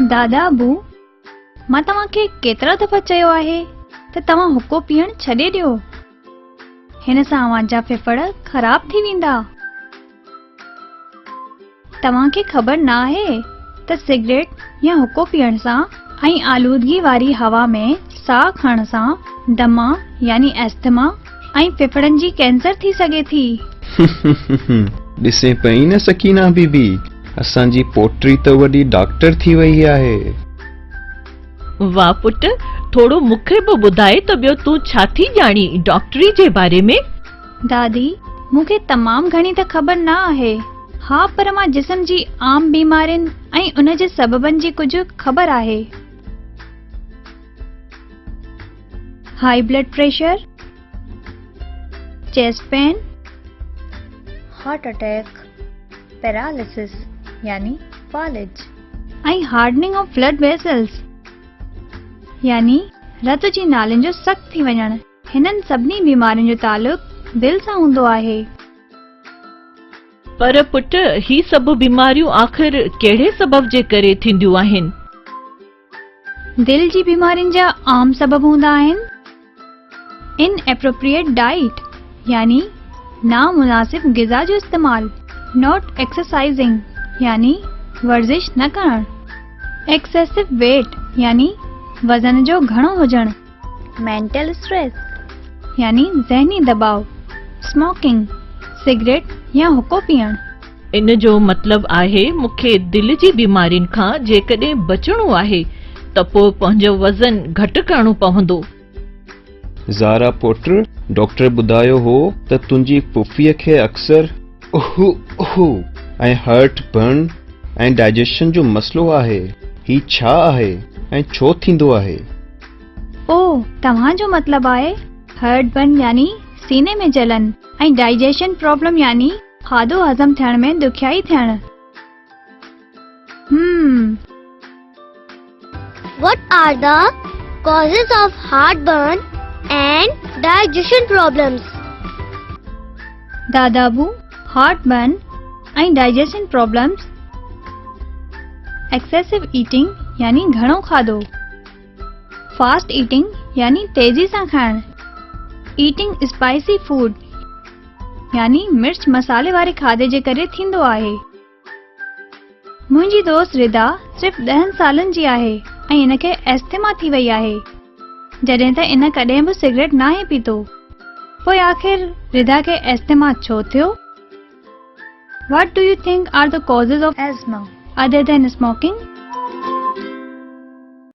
دادا ابو، مان توهان کي ڪيترا دفعا چيو آهي ته توهان حقو پيئڻ ڇڏي ڏيو. هن سان اوهان جا ڦڦڙ خراب ٿي ويندا. توهان کي خبر نه آهي ته سگريٽ يا حقو پيئڻ سان ۽ آلودگي واري هوا ۾ ساهه کڻڻ سان دما يعني ايسٿما ۽ ڦڦڙن جي ڪينسر ٿي سگهي ٿي. ڏسين پئي نه سڪينه بي بي، اسان جي پوٽي ته وڏي ڊاڪٽر ٿي وئي آهي. واهه پٽ، ٿورو مون کي به ٻڌاء ته ٻيو تون ڇا ٿي ڄاڻين ڊاڪٽري جي باري ۾؟ دادي، مون کي تمام گهڻي ته خبر نه آهي. ها پر مان جسم جي عام بيمارين ۽ ان جي سببن جي ڪجهه خبر آهي. High blood pressure, chest pain, heart attack, paralysis يعني فالج. ۽ هارڊننگ آف بلڊ ويسلز يعني رت جي نالين جو سخت ٿي وڃڻ. هنن سڀني بيمارين جو تعلق دل سان هوندو آهي. پر پٽ هي سڀ بيماريون آخر ڪهڙي سبب جي ڪري ٿينديون آهن؟ دل جي بيمارين جا عام سبب هوندا آهن ان ايپروپريئيٽ ڊائيٽ يعني نامناسب غذا جو استعمال، not exercising يعني ورزش نه ڪرڻ، ايڪسيسو ويٽ يعني وزن جو گهڻو هجڻ، مينٽل اسٽريس يعني ذهني دٻاء، اسموڪنگ، سگريٽ يا حقو پيئڻ. ان جو مطلب آهي مون کي دل جي بيمارين کان جيڪڏهن بچڻو آهي ته پوء پنهنجو وزن گهٽ ڪرڻو پوندو. زارا پٽ، ڊاڪٽر ٻڌايو هو ته تنهنجي پڦيء کي اڪثر اهو اهو ۽ هارٽ برن ۽ ڊائجيشن جو مسئلو آهي. هي ڇا آهي ۽ ڇو ٿيندو آهي؟ او، توهان جو مطلب آهي هارٽ برن يعني سيني ۾ جلن ۽ ڊائجيشن پرابلم يعني کاڌو هضم ٿيڻ ۾ ڏکيائي ٿيڻ. هم. What are the causes of heartburn and digestion problems? دادابو, heart burn ۽ digestion problems, excessive eating يعني گهڻو کاڌو، فاسٽ ايٽنگ يعني تيزي سان کائڻ، ايٽنگ اسپائسي فوڊ يعني مرچ مصالحي واري کاڌي جي ڪري ٿيندو آهي. منهنجي دوست ردا صرف ڏهن سالن جي آهي ۽ ان کي ايسٿما ٿي وئي آهي، جڏهن ته ان ڪڏهن به سگريٽ ناهي پيتو. پوء آخر ردا کي ايسٿما ڇو ٿيو؟ What do you think are the causes of asthma? Other than smoking?